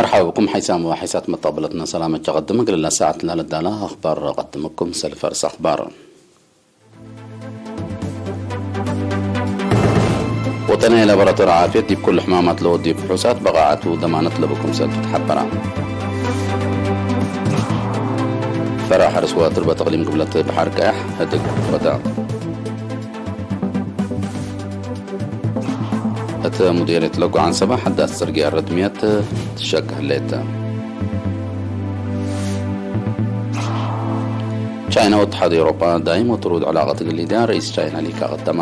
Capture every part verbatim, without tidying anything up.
መርሐባ ብኩም ሐይሳም ወሐይሳት መተቅብለትነ ሰላም እጀ ቀድም እግል ለሳዐት ለልዳላ አኽባር ቀድምኩም ሰልፍ ፈርስ አኽባር። ወጠንየ ላቦራቶሪ ዓፍየት ዲብ ኩሉ ሕማማት ለወድዩ ፍሑሳት በቃዓቱ ደማነት ለቡ ክምሰል ትትሐበራ። ፈራህ ሐርስ ወትርበት እቅሊም ግብለት በሐር ቀያሕ ህድግ ወዳ። እት ሙዴርየት ለጎ ዐንሰበ ሐዳስ ጽርግያ ረድምየት ትሸክ ህሌት። ቻይና ወእትሓድ ኤውሮጳ ዳይም ወጥሩድ ዕላቀት እግል ሊድያ ረኢስ ቻይና ሊካ ቀደማ።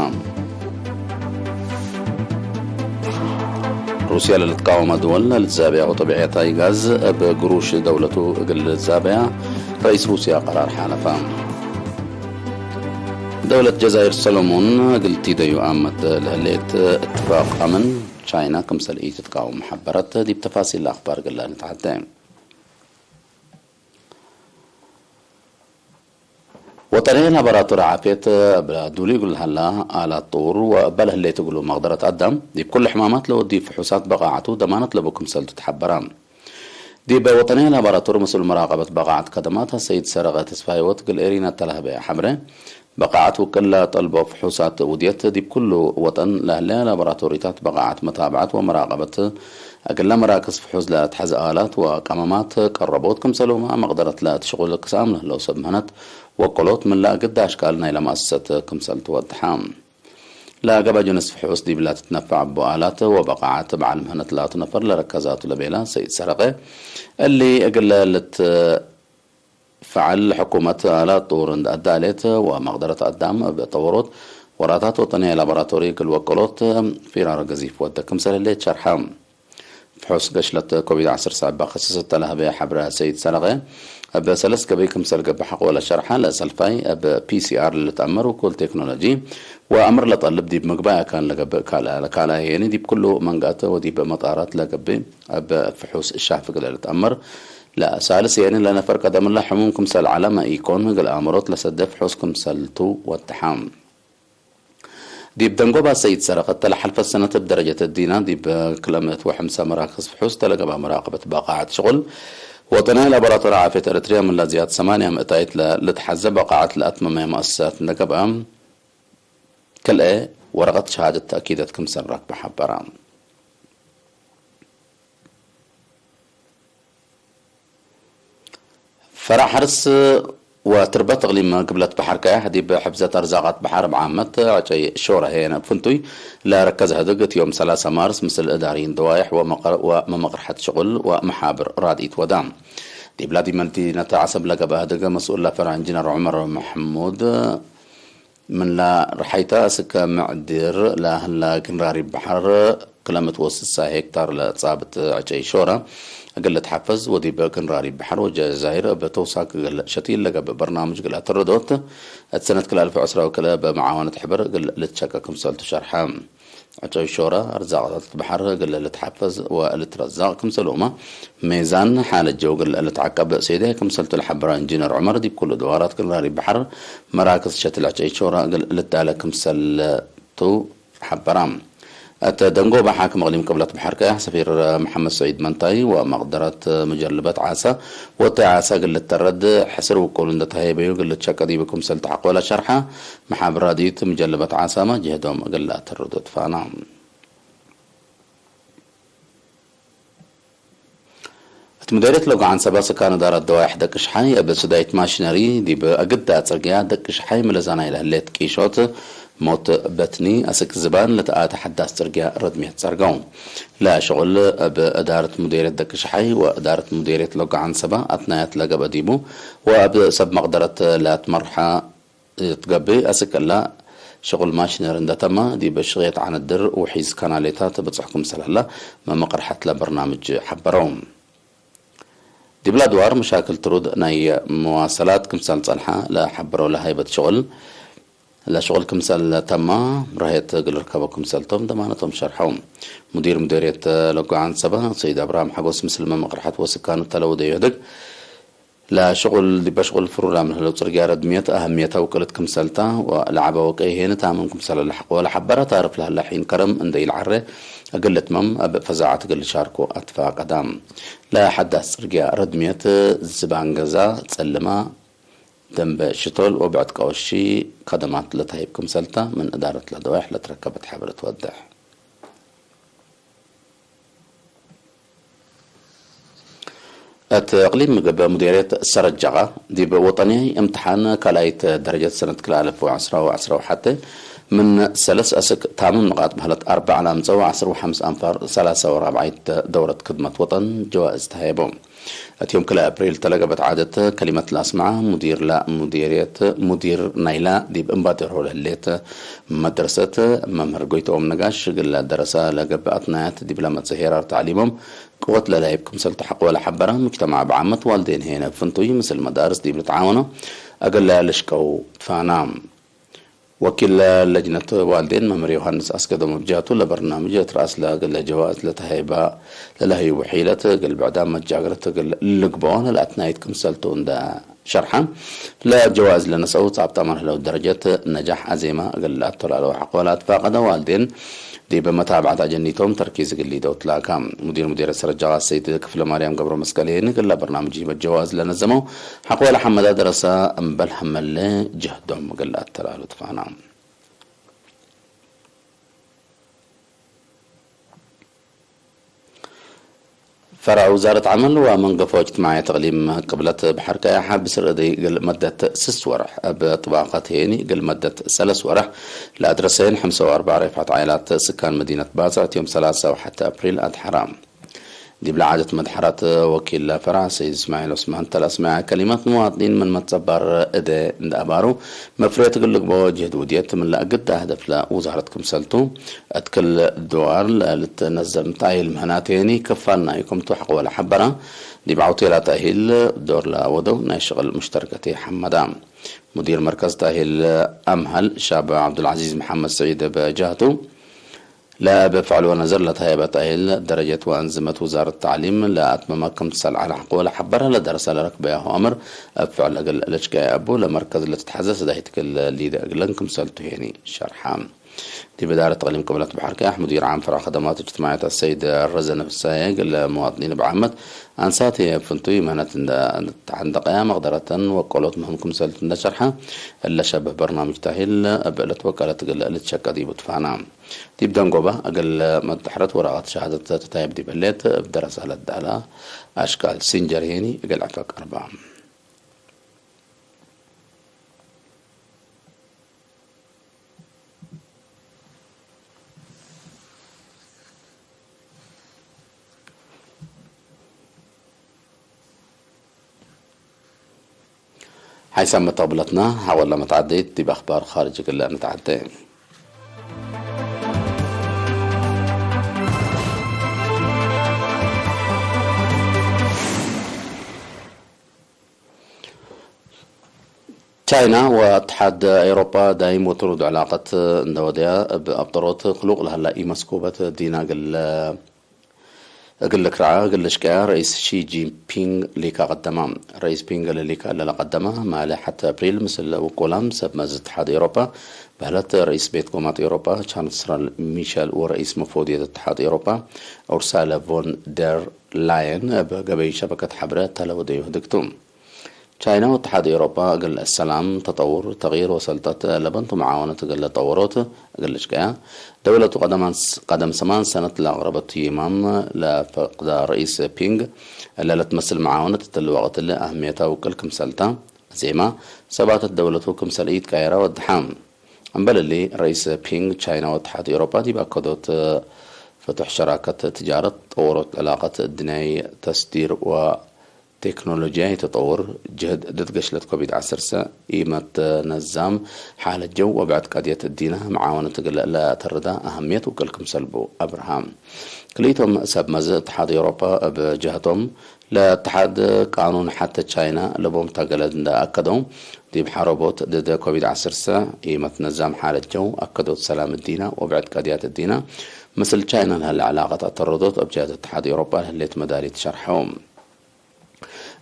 ሩስያ ለልትቃወመ ድወል ለልትዛበያ ወጠቢዕያታይ ጋዝ እብ ግሩሽ ደውለቱ እግል ልትዛበያ ረኢስ ሩስያ ቀራር ሓለፈ። ደውለት ጀዛይር ሰሎሞን እግል ቲደዩ አመት ለህሌት እትፋቅ አምን ቻይና ክምሰል ኢትትቃወም ሐበረት። ዲብ ተፋሲል ለአኽባር እግል ንትዓዴ። ወጠንየ ላቦራቶሪ ዓፍየት እብ ዱሊ እግል ለሀላ አላት ጥውር ወእበ ለህሌት እግሉ መቅደረት አዳም ዲብ ኩሉ ሕማማት ለወድዩ ፍሑሳት በቃዓቱ ደማነት ለቡ ክምሰልቱ ተሐበረ። ዲብ ወጠንየ ላቦራቶሪ መስኡል መራቀበት በቃዓት ከደማት ሰይድ ሰረቀ ተስፋህይወት እግል ኤሪና ተለህበ ሐብረ፣ በቃዓት ውቅል ለጠልቦ ፍሑሳት ውድየት ዲብ ኩሉ ወጠን ለህለ ላቦራቶሪታት በቃዓት መታብዐት ወመራቀበት እግለ መራክዝ ፍሑስ ለአትሐዜ አላት ወቀመማት ቀረቦት ክምሰልሁመ መቅደረት ለአትሽቁል ክሳም ለህለው ሰብ ምህነት ወቅሎት ምን ለአግድ አሽቃል ናይለ መአሰሰት ክምሰል ትወድሐ። ለገበ ጅንስ ፍሑስ ዲብላ ትትነፈዕ እቡ አላት ወበቃዓት በዐል ምህነት ላቱ ነፈር ለረከዛቱ ለቤላ ሰይድ ሰረቀ፣ እሊ እግለ ልትፈዐል ሕኩመት አላት ጥውር እንደ አዳሌት ወመቅደረት አዳም እብ ጠወሮት ወራታት ወጠንየ ላቦራቶሪ እግል ወቀሎት ፊራር ገዚፍ ወደ ክምሰል ህሌት ሸርሐ። ፍሑስ ገሽለት ኮቪድ ዐሰርተ ሰብዐ ከስሰት ተለህበ ሐብረ ሰይድ ሰረቀ፣ እብ ሰለስ ገበይ ክምሰል ገብእ ሐቆ ለሸርሐ፣ ለሰልፋይ እብ ፒ ሲ አር ለልትአመር ውኩል ቴክኖሎጂ ወአምር ለጠልብ ዲብ ምግባይ አካን ለገብእ ካልአ፣ ለካልአየኒ ዲብ ኩሉ መንገአት ወዲብ መጣራት ለገብእ እብ ፍሑስ ሻፍግ ለልትአመር፣ ለሳልስየኒ ለነፈር ቀደምለ ሕሙም ክምሰል ዐለ መኢኮን እግል አእምሮት ለሰደ ፍሑስ ክምሰልቱ ወደሐ። ዲብ ደንጎባ ሰይድ ሰረቀት ተለሐልፈት ሰነት እብ ደረጀት እዲና ዲብ ክለ ምእት ወሐምሳ መራክዝ ፍሑስ ተለገብአ መራቀበት በቃዐት ሽቁል ወጠንየ ላቦራቶሪ ዓፍየት ኤረትርያ ምን ለዝያድ ሰማንያ ምእታይት ለልትሐዘ በቃዐት ለአትመመየ መአሰሳት እንደ ገብአ፣ ክልኤ ወረቀት ሸሃደት ተእኪደት ክምሰል ረክበ ሐበረ። ፈራዕ ሐርስ ወትርበት እቅሊም ግብለት በሐር ቀያሕ ዲብ ሕፍዘት አርዛቃት በሐር እብ ዓመት ዕጨይ ሾረ ህዬ ነብ ፍንቱይ ለረከዘ ህድግ እት ዮም ሰላሳ ማርስ ምስል እዳርይን ደዋይሕ ወመቅር-፣ ወመመቅርሐት ሽቁል ወመሓብር ራድኢት ወዳ። ዲብላ ዲብ መዲነት ዐሰብ ለገብአ ህድግ መስኡል ለፈራዕ ኢንጂነር ዑመር መሕሙድ፣ ምን ለርሐይተ አስክ ምዕድር ለህላ ግንራሪብ በሐር ክለ ምእት ወስሳ ሄክታር ለጻብጥ ዕጨይ ሾረ እግል ልትሐፈዝ ወዲብ ግንራሪብ በሐር ወጀዛይር እብ ተውሳክ እግል ሸቲል ለገብእ በርናምጅ እግል አተረዶት፣ እት ሰነት ክልኤ አልፍ ወዕስራ ወክልኤ በመዓወነት ሕበር እግል ልትሸቀ ክምሰልቱ ሸርሐ። ዕጨይ ሾረ አርዛቃት በሐር እግል ልትሐፈዝ ወልትረዛቅ ክምሰልሁመ፣ ሜዛን ሓለት ጀው እግል ልትዐቀብ ሴዴ ክምሰልቱ ለሐበረ ኢንጂነር ዑመር፣ ዲብ ኩሉ ድዋራት ግንራሪብ በሐር መራክዝ ሸትል ዕጨይ ሾረ እግል ልትዳለ ክምሰልቱ ሐበረ። እት ደንጎባ ሓክም እቅሊም ቅብለት በሐር ቀያሕ ሰፊር መሐመድ ሰዒድ መንታይ ወመቅደረት ሙጀልበት ዓሰ ወእተ ዓሰ እግል ልተረድ ሕስር ውቁል እንደ ተሀይበዩ እግል ልትሸቀ ዲቡ ክምሰል ተሐቆለ ሸርሐ። መሓብር ራድዩት ሙጀልበት ዓሰመ ጅህዶም እግል ለአተርዱ ትፋና። እት ሙዴርየት ለጎ ዐንሰበ ስካን እዳረት ደዋይሕ ደቅሽሓይ እብ ስዳይት ማሽነሪ ዲብ አግዳ ጽርግያ ደቅሽሓይ ምለዛናይ ለህሌት ቂሾት ሞት በትኒ አስክ ዝባን ለተአተ ሐዳስ ጽርግያ ረድምየት ጸርገው። ለሽቁል እብ እዳረት ሙዴርየት ደቅሽሓይ ወእዳረት ሙዴርየት ለጎ ዐንሰበ አትናያት ለገብአ ዲቡ ወእብ ሰብ መቅደረት ለአትመርሐ እት ገብእ፣ አስክ እላ ሽቁል ማሽነር እንደ ተመ፣ ዲብ ሽቄት ዐነድር ውሒዝ ካናሌታት ብጽሕ ክምሰል ሀላ፣ መመቅርሐት ለበርናምጅ ሐበረው። ዲብለ አድዋር መሻክል ትሩድ ናይ መዋሰላት ክምሰል ጸንሐ ለሐበረው ለሀይበት ሽቁል፣ ለሽቁል ክምሰል ተመ፣ ረሀየት እግል ርከበው ክምሰል ቶም ደማነቶም ሸርሐው። ሙዲር ሙዴርየት ለጎ ዐንሰበ ሰይድ አብርሃም ሐጎስ፣ ምስል መመቅርሐት ወስካኑ ተለውደዩ ህድግ፣ ለሽቁል፣ ዲበ ሽቁል ፍሩዳም ለህለው ጽርግያ ረድምየት አህምየተ ውቅልት ክምሰልታ ወለዐበ ወቀይ ሄን ታምም ክምሰለ ለሐቆ ለሐበረ፣ ታርፍ ለሀለ ሒን ከረም እንደ ኢልዐሬ እግል ልትመም እብ ፈዛዐት እግል ልሻርኮ አትፋቀዳ። ለሐዳስ ጽርግያ ረድምየት ዝባንገዛ፣ ጸልማ፣ ደንበ ሽቶል ወብዕድ ቀወሺ ከደማት ለተሀይብ ክምሰልታ ምን እዳረት ለደዋይሕ ለትረከበት ሐብር ትወደሕ። እት እቅሊም ምግብ ሙዴርየት ሰረጃቃ፣ ዲብ ወጠንያይ እምትሓን ካልኣይት ደረጀት ሰነት ክልኤ አልፍ ወዐስራ ወዐስራ ወሐቴ፣ ምን ሰለስ አስክ ታምን ንቃጥ በህለት አርበዕ ለአምጸው ዐስር ወሐምስ አንፋር ሰላሳ ወራብዓይት ደውረት ክድመት ወጠን ጀዋእዝ ተሀየቦ። እት ዮም ክልኤ አፕሪል ተለገብአት ዓደት ከሊመት ለአስመዐ ሙዲር ለሙዴርየት፣ ሙዲር ናይላ ዲብ እምባዴሮ ለህሌት መድረሰት መምህር ጎይትኦም ነጋሽ፣ እግል ደረሳ ለገብአ አትናያት ዲብ ለመጽእ ሄራር ተዕሊሞም ቅወት ለለሀይብ ክምሰልቱ ሐቆ ለሐበረ፣ ሙጅተማዕ ብዓመት ዋልዴን ሄነ ፍንቱይ ምስል መዳርስ ዲብ ልትዓወኖ እግል ልሽቀው ትፋና። ወኪል ለጅነት ዋልዴን መምህር ዮሐንስ አስገዶም እብ ጀህቱ፣ ለበርናምጅ እት ረአስ ለእግል ጀዋእዝ ለተሀይባ ለለህዩ ሒለት እግል ብዕዳም መጃግረት እግል ልግበኦ ለለአትናይት ክምሰልቱ እንደ ሸርሐ፣ ለጀዋእዝ ለነስአው ጻብጣ መርሐለው ደረጀት ነጃሕ አዜማ እግል ለአተላለው ሐቆ ለአትፋቀደ ዋልዴን ዲብ መታብዐት አጀኒቶም ተርኪዝ እግል ሊደው ትላካ። ሙዲር ሙዴርየት ሰረጃቃ ሰይድ ክፍለማርያም ገብረመስቀል ሄኒ፣ እግለ በርናምጅ ዲበ ጀዋእዝ ለነዘመው ሐቆ ለሐመዳ ደረሳ እምበል ሐመለ ጀህዶም እግል ለአተላሉ ትፋና። ፈርዕ ውዛረት ዐመል ወመንገፎ እጅትማዕየት እቅሊም ቅብለት በሐር ቀያሕ ብስር እዲ እግል መደት ስስ ወርሕ፣ እብ ጥባቀት ሄኒ እግል መደት ሰለስ ወርሕ፣ ለአድረሰየን ሐምሳ ወአርበዕ ሬፍሐት ዓኢላት ስካን መዲነት ባጽዕ እት ዮም ሰላሳ ወሐቴ አፕሪል አድሐራ። ዲብለ ዓደት መድሐራት ወኪል ለፈርዕ ሰይድ እስማዒል ዑስማን፣ እተ ለአስመዐ ከሊማት፣ መዋጥኒን ምን መትጸባር እዴ እንደ አባሩ፣ መፍሬት እግል ልግበኦ ጅህድ ውድየት ምን ለአግደ አህደፍ ለውዛረት ክምሰልቱ፣ እት ክል ድዋር ለልትነዘም ተእሂል ምህናት ሄኒ ክፋል ናይኩም ቱ ሐቆ ለሐበረ፣ ዲብ ዐውቴላት ተእሂል ዶር ለወደው ናይ ሽቅል ሙሽተርከት ሐመዳ። ሙዲር መርከዝ ተእሂል አምሀል ሻብ ዐብዱልዐዚዝ መሐመድ ስዒድ እብ ጀህቱ፣ ለእብ ፍዕል ወነዘር ለተሀየበ ተእሂል ደረጀት ወአንዝመት ውዛረት ተዕሊም ለአትመመ ክምሰል ዐለ ሐቆ ለሐበረ፣ ለደረሰ ለረክበያሁ አምር እብ ፍዕል እግል ልሽቀየ እቡ፣ ለመርከዝ ለትትሐዘ ሰዳይት እግል ሊደ እግለን ክምሰልቱ ሄኒ ሸርሐ። ዲብ እዳረት እቅሊም ቅብለት በሐር ቀያሕ ሙዲር ዓም ፈርዕ ከደማት እጅትማዕየት አሰይድ ረዘነ ፍሳዬ፣ እግል መዋጥኒን እብ ዓመት አንሳት ህዬ ፍንቱይ ምህነት እንደ ተሐንደቀያ መቅደረተን ወቀሎት ምህም ክምሰልቱ እንደ ሸርሐ፣ እለ ሸብህ በርናምጅ ተእሂል እብ ለትወቀለት እግል ልትሸቀ ዲቡ ትፋና። ዲብ ደንጎበ እግል መትሐረት ወረቀት ሸሃደት ትታይብ ዲብ ህሌት፣ እብ ደረሳ ለዳላ አሽቃል ሲንጀር ሄኒ እግል ዕቀ ቀርባ። ሓይሳም መተቅብለትና ሐቆለ መትዓደይት ዲብ አኽባር ኻርጅ እግለ ንትዓዴ። ቻይና ወአትሓድ ኤውሮጳ ዳይም ወትሩድ ዕላቀት እንደ ወደያ፣ እብ አብጠሮት ክሉቅ ለሀላ ኢመስኩበት ዲና እግል፣ እግል ልክርዐ እግል ልሽቀያ ረኢስ ሺ ጂንፒንግ ሊካ ቀደማ። ረኢስ ፒንግ ለሊካ ለለቀደመ ማሌ ሐቴ አፕሪል ምስል ውቁላም ሰብ መዝ እትሓድ ኤውሮጳ በህለት፣ ረኢስ ቤት ኮማት ኤውሮጳ ቻንስለር ሚሸል ወረኢስ መፎድየት እትሓድ ኤውሮጳ ኡርሳለ ቮን ደር ላየን እብ ገበይ ሸበከት ሐብረ ተለወደዩ ህድግቱ። ቻይና ወእትሓድ ኤውሮጳ እግል ሰላም፣ ተጠውር፣ ተቅይር ወሰልጠት ለበንቱ መዓወነት እግል ለጠወሮት እግል ልሽቀያ፣ ደውለቱ ቀደማን ስ-፣ ቀደም ሰማን ሰነት ለአቅረበቱ ይማም ለፈቅዳ ረኢስ ፒንግ፣ እለ ለትመስል መዓወነት እትሊ ወቅት እሊ አህምየታ ውቅል ክምሰልታ፣ ዜማ፣ ሰባተት ደውለቱ ክምሰል ኢትቀየረ ወድሓ። እምበል እሊ፣ ረኢስ ፒንግ ቻይና ወእትሓድ ኤውሮጳ ዲብ አከዶት ፍቱሕ ሸራከት ትጃረት፣ ጠወሮት ዕላቀት እድንያይ፣ ተስዲር ወ ቴክኖሎጂያይ ተጠውር፣ ጅህድ ድድ ገሽለት ኮቪድ ዐሰርተ፣ ኢመት ነዛም ሓለት ጀው ወብዕድ ቀድየት እዲነ መዓወነት እግል ለአተርዳ አህምየት ውቅል ክምሰል ቡ አብርሃም። ክልኢቶም ሰብ መዝ እትሓድ ኤውሮጳ እብ ጀህቶም፣ ለእትሓድ ቃኑን ሐቴ ቻይና ለቦም ታገለድ እንደ አከደው፣ ዲብ ሐረቦት ድድ ኮቪድ ዐሰርተ፣ ኢመት ነዛም ሓለት ጀው፣ አከዶት ሰላም እዲነ ወብዕድ ቀድያት እዲነ፣ ምስል ቻይና ለህለ ዕላቀት አተረዶት እብ ጀህት እትሓድ ኤውሮጳ ለህሌት መዳሊት ሸርሐው።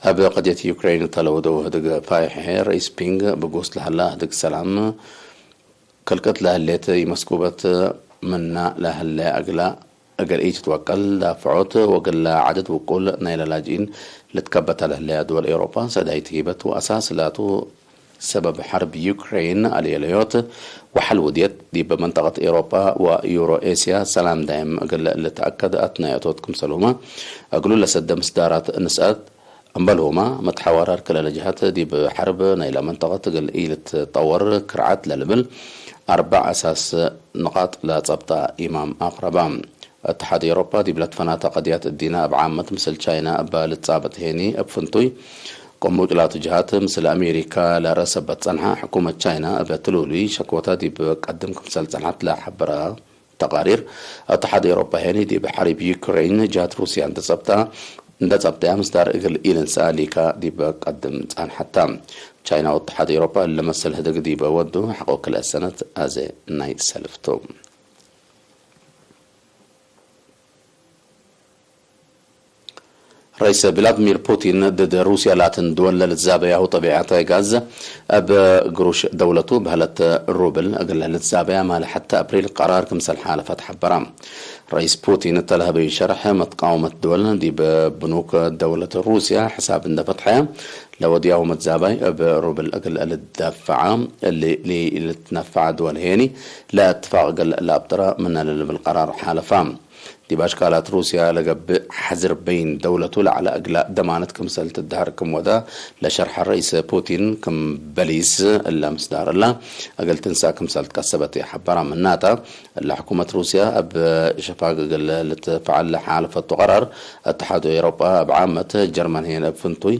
እብ ቀድየት ዩክሬን እተ ለወደው ህድግ ፋይሕ፣ ረኢስ ፒንግ ብጉስ ለሀላ ህድግ ሰላም፣ ከልቀት ለህሌት ኢመስኩበት ምና ለህለ አግላ እግል ኢትትወቀል ዳፍዖት ወእግል ዐደድ ውቁል ናይለ ላጅኢን ልትከበተ ለህለያ ድወል ኤውሮጳ ሰዳይት ሂበት ወአሳስ ላቱ። ሰበብ ሐርብ ዩክሬን አልየለዮት ወሐል ውድየት ዲብ መንጠቀት ኤውሮጳ ወዩሮ ኤስያ ሰላም ዳይም እግል ልትአከድ አትናዮቶት ክምሰልሁመ እግሉ ለሰደ ምስዳራት ንስአት። እምበልሁመ፣ መትሐዋራር ክለ ለጀሀት ዲብ ሐርብ ናይለ መንጠቀት እግል ኢልትጠወር ክርዓት ለልብል አርበዕ አሳስ ንቃጥ ለጸብጠ ኢማም አቅረበ። እትሓድ ኤውሮፓ ዲብ ለትፈናተ ቀድያት እዲነ እብ ዓመት ምስል ቻይና እበ ልትጻበጥ ሄኒ እብ ፍንቱይ ቅንቡጭ ላቱ ጀሀት ምስል አሜሪካ ለረሰበት ጸንሐ። ሕኩመት ቻይና እበ ትሉሉይ ሸክወተ ዲብ ቀድም ክምሰል ጸንሐት ለሐበረ ተቃሪር፣ እትሓድ ኤውሮፓ ሄኒ ዲብ ሐርብ ዩክሬን ጀሀት ሩስያ እንደ ጸብጠ፣ እንደ ጸብጠያ ምስዳር እግል ኢልንሰአ ሊካ ዲብ ቀድም ጸንሐተ። ቻይና ወእትሓድ ኤውሮፓ እለ መሰል ህድግ ዲበ ወዱ ሐቆ ክልኤ ሰነት አዜ ናይ ሰልፍ ቱ። ረይስ ቭላድሚር ፑቲን ድድ ሩስያ ላትን ድወል ለልትዛበያሁ ጠቢዐት ጋዝ እብ ግሩሽ ደውለቱ በህለት ሩብል እግል ልትዛበያ ማል ሐተ አፕሪል ቀራር ክምሰል ሓለፈት ሐበረ። ረይስ ፑቲን እተ ለሀበዩ ሸርሕ፣ መትቃወመት ድወል ዲብ ብኑክ ደውለት ሩስያ ሕሳብ እንደ ፈትሐ፣ ለወድያሁ መትዛባይ እብ ሩብል እግል ልትደፈዐ፣ እሊ ለኢልትነፈዐ ድወል ሄኒ ለእትፋቅ እግል ለአብጥረ ምነ ለልብል ቀራር ሓለፈ። ዲብ አሽካላት ሩስያ ለገብእ ሐዝር በይን ደውለቱ ለዐለ እግለ ደማነት ክምሰል ትደሀር ክም ወደ ለሸርሐ ረኢስ ፑቲን፣ ክም በሊስ እለ ምስዳር እለ እግል ትንሰእ ክምሰል ትቀሰበት ይሐበረ። ምናተ፣ እለ ሕኩመት ሩስያ እብ ሸፋግ እግል ልትፈዐል ለሓለፈቱ ቀራር፣ እትሓድ ኤውሮጳ እብ ዓመት፣ ጀርመን ህዬን እብ ፍንቱይ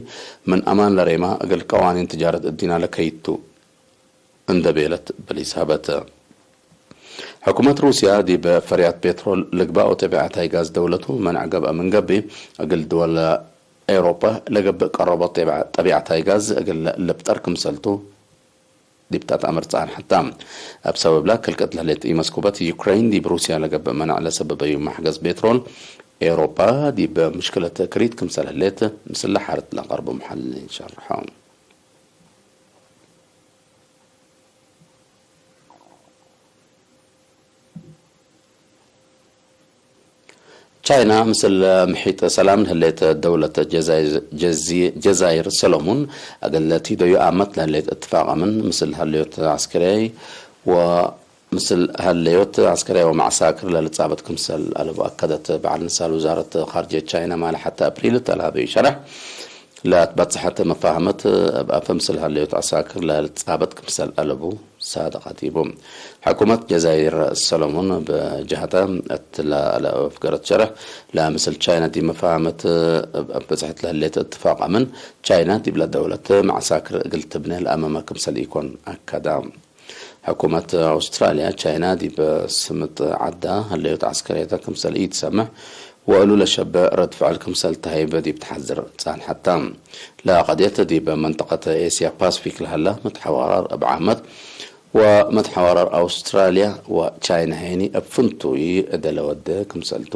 ምን አማን ለሬማ እግል ቀዋኒን ትጃረት እዲነ ለከይድ ቱ። እንደ ቤለት በሊስ ሀበት። ሕኩመት ሩስያ ዲብ ፈርያት ፔትሮል ልግበኦ ጠቢዐታይ ጋዝ ደውለቱ መንዕ ገብአ ምን ገብእ፣ እግል ድወል ኤውሮጳ ለገብእ ቀረቦት ጠቢዐታይ ጋዝ እግል ልብጠር ክምሰልቱ ዲብ ተአምር ጸንሐተ። እብ ሰበብለ ክልቀት ለህሌት ኢመስኩበት ዩክሬን ዲብ ሩስያ ለገብእ መንዕ ለሰበበዩ መሕገዝ ፔትሮል፣ ኤውሮጳ ዲብ ምሽክለት ክሪት ክምሰል ህሌት ምስለ ሓርት ለቀርቡ መሐልሊን ሸርሖ። ቻይና ምስል ምሒጥ ሰላም ለህሌት ደውለት ጀዛይር፣ ጀዚ-፣ ጀዛይር ሰሎሙን እግል ቲደዩ አመት ለህሌት እትፋቅ አምን ምስል ሀለዮት ዐስከርያይ ወ-፣ ምስል ሀለዮት ዐስከርያይ ወመዐሳክር ለልትጻበጥ ክምሰል አለቡ አከደት። በዐል ንሳል ውዛረት ካርጅየት ቻይና ማለ ሐተ አፕሪል እተ ለሀበዩ ሸርሕ፣ ለአትበጽሐት መፋህመት እብ አፈ ምስል ሀለዮት ዐሳክር ለልትጻበጥ ክምሰል አለቡ ሳድቀት ዲቡ። ሕኩመት ጀዛይር ሰሎሙን ብጀሀተ፣ እት ለአፍገረት ሸርሕ፣ ለምስል ቻይና ዲብ መፋህመት እብ አትበጽሐት ለህሌት እትፋቅ አምን፣ ቻይና ዲብለ ደውለት መዐሳክር እግል ትብኔ ለአመመ ክምሰል ኢኮን አከደ። ሕኩመት አውስትራልያ፣ ቻይና ዲብ ስምጥ ዐዳ ሀለዮት ዐስከርየተ ክምሰል ኢትሰምሕ ወእሉ ለሸብህ ረድ ፍዕል ክምሰል ተሀይብ ዲብ ተሐዝር ጸንሐት ተ። ለቀድየት ዲብ መንጠቀት ኤስያ ፓስፊክ ለሀላ መትሐዋራር እብ ዓመት ወመትሐዋራር አውስትራልያ ወቻይና ሄኒ እብ ፍንቱይ እደ ለወደ ክምሰልቱ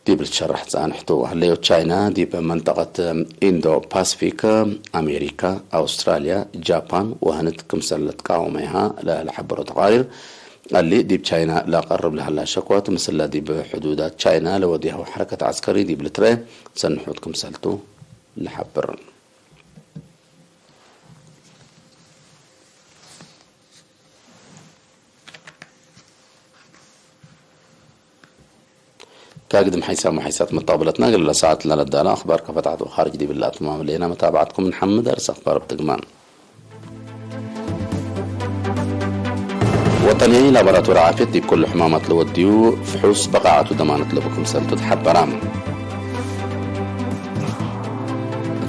ዲብ ልትሸረሕ ጸንሕቱ። ህለዮት ቻይና ዲብ መንጠቀት ኢንዶ ፓስፊክ፣ አሜሪካ፣ አውስትራልያ፣ ጃፓን ወህንድ ክምሰል ለትቃወመያሃ ለሐበሮ ተቃሪር፣ እሊ ዲብ ቻይና ለቀርብ ለሀላ ሸክወት፣ ምስለ ዲብ ሕዱዳት ቻይና ለወዴሃው ሐረከት ዐስከሪ ዲብ ልትረኤ ሰንሑት ክምሰልቱ ለሐብር። ከግድም ሐይሳም ወሐይሳት መጣብለትና እግል ለሰዓት ለለዳለ አኽባር ከፈትሐት ወኻርጅ ዲብላ አትማም ሌና መታብዓትኩም እንሐምድ። አርስ አኽባር እብ ድግማን። ወጠንያይ ላቦራቶሪ ዓፍየት ዲብ ኩሉ ሕማማት ለወድዩ ፍሑስ በቃዓቱ ደማነት ለቡ ክምሰልቱ ተሐበራ።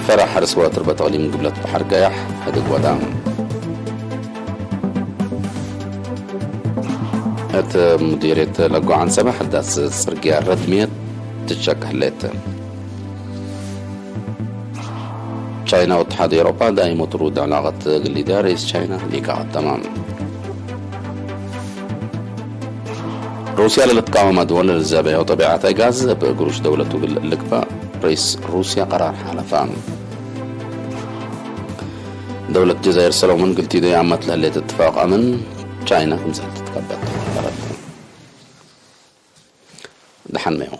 ፈራሕ ሐርስ ወትርበት እቅሊም ግብለት በሐር ቀያሕ ህድግ ወዳ። እት ሙዲርየት ለጎ ዐንሰበ ሐዳስ ጽርግያ ረድምየት ትሸቅ ህሌት። ቻይና ወእትሓድ ኤውሮፓ ዳይም ወጥሩድ ዕላቀት እግል ሊዳ ረኢስ ቻይና ሊቃ ቀደመ። ሩስያ ለልትቃወመ ድወል ለልዘበያው ጠቢዐት ጋዝ እብ ግሩሽ ደውለቱ እግል ልግበእ ረኢስ ሩስያ ቀራር ሓለፈ። ደውለት ጀዛይር ሰሎሞን እግል ቲደዩ አመት ለህሌት እትፋቅ አምን ቻይና ክምሰል ትትከበት ሐበረት። ዐልመዩ።